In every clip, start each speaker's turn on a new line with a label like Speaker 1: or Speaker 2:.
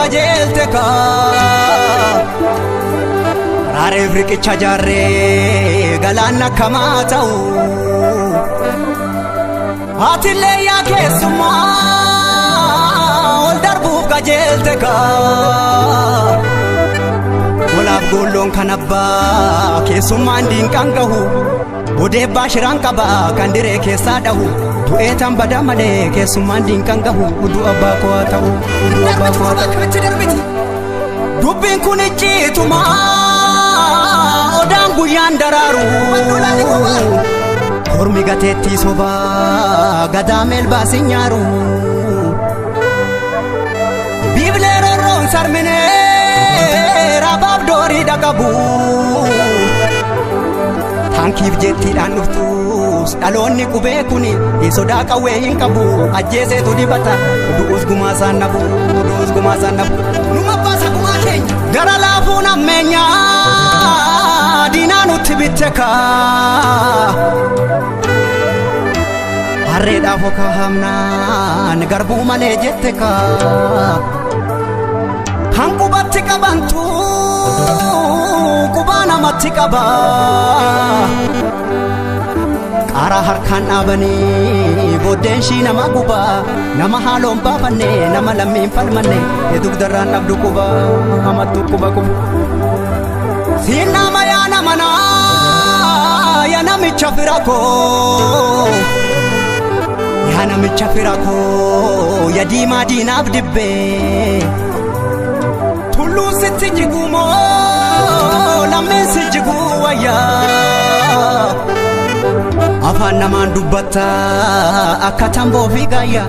Speaker 1: Qajeelte kaa Raareef riqicha jaarree galaanna akkamaa ta'u Atillee yaa keessummaa ol darbuuf qajeelte kaa Golaaf goolloon kan abbaa keessummaan diinqaan gahu Odeebbaa shiraan qaba kan diree keessaa dhahu Du'ee tan badaa malee keessummaan diinqaan gahu Udduu abbaa koo haa ta'u udduu abbaa koo haa ta'u. Dubbiin kun icciituma odaan guyyaan daraaru Kormi gateettii sobaa gadaa meelbaas hin nyaaru Biiblee rorroon sarminee raabaaf doorii dhaqabu Taankiif jettiidhaan dhuftus dhaloonni qubee kuni sodaa qawwee hin qabu ajjeeseetu dibata du'us gumaa isaan nabu du'us gumaa isaan nabu Numa baasa gumaa keenya gara laafuun ammeenyaa diinaa nutti bitte kaa Harreedhaaf okaa hamnaan garbuu malee jette kaa Kan qubatti qabantu qubaa namatti qaba Qaaraa harkaan dhaabanii booddeen shii nama guba nama haaloon baafanne nama lammiin falmanne dugdarraan dhabdu quba hamattu quba quba Siin nama yaa nama naa yaa namicha fira koo yaa namicha fira koo yaa diimaa diinaaf dibbee Tulluun sitti jiguu moo lammeen si jiguu wayyaa Afaan namaan dubbatta akka tamboo fi gaayyaa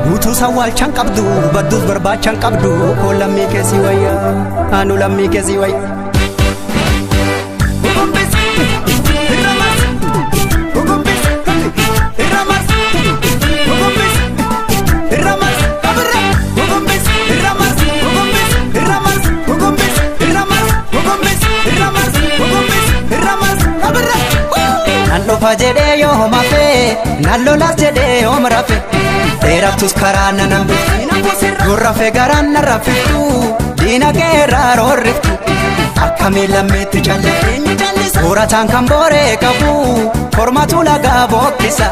Speaker 1: Guutuu sawwaalchan qabdu badduus barbaachan qabdu koo lammii keessi wayyaa anu lammii keessi wayyaa. Nan dhufa jedhee yoo mafe nan lolas jedhee yoo rafe dheeraftus karaa nan hambiftu yoo rafe garaan na rafiftu diina keerraa roorriftu akkamiin lammiitti calliftu soorataan kan booree qabu kormatu lagaa bookkisa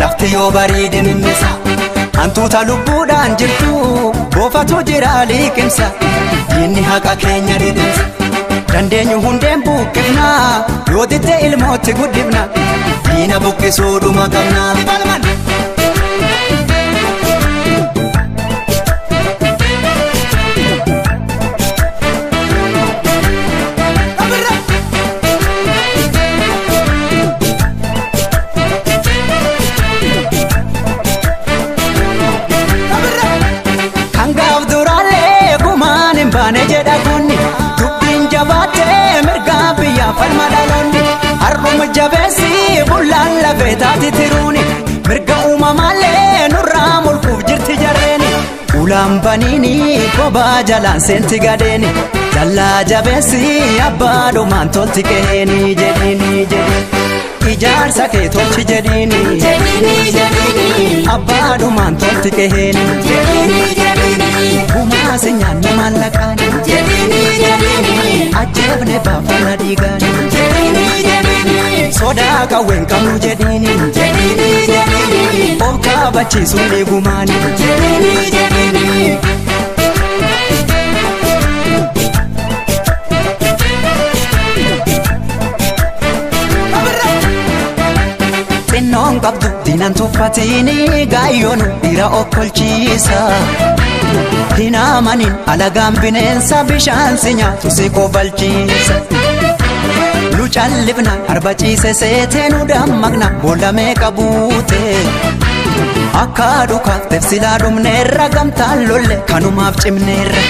Speaker 1: lafti yoo bariide mimmisa hantuuta lubbuudhaan jirtu boofatu jira liqimsa diinni haqa keenya dhidhimsa Dandeenyu hundeen buqqifna yoo ditte ilmootti guddifna diina buqqisuu dhuma qabna. Kan gaaf duraalee gumaan hin baane jedha kunni dubbiin jabaatee mirgaa biyyaa falma dhaloonni har'uma jabeessi bullaan lafee taati tiruuni mirga uumamaallee nurraa mulquuf jirti jarreeni Ulaan baniini kophaa jalaan seenti gadeeni dallaa jabeessi abbaa dhumaan tolti qe'eeni jedhiini jedhiini Ijaarsa kee tolchi jedhiini
Speaker 2: Jedhini jedhini
Speaker 1: abbaa dhumaan tolti qe'eeni
Speaker 2: jedhini jedhini
Speaker 1: Gumaa si nyaanne maallaqaani
Speaker 2: jedhini jedhini
Speaker 1: ajjeefne baafana dhiigaani
Speaker 2: jedhini jedhini
Speaker 1: Sodaa qawween qabnu jedhiini
Speaker 2: jedhini jedhini
Speaker 1: of kaabachiisuun dhiigumaani
Speaker 2: jedhini jedhini.
Speaker 1: Xinnoon qabdu diinan tuffatini gaayyoon dhiira okkolchiisa Hin amanin alagaan bineensa bishaan si nyaatu si kobalchiisa Nu callifna arba ciise seetee nu dammaqna boolla meeqa buute Akka dhukaaf tefsilaa dhumneerra gamtaan lolle kanumaaf cimneerra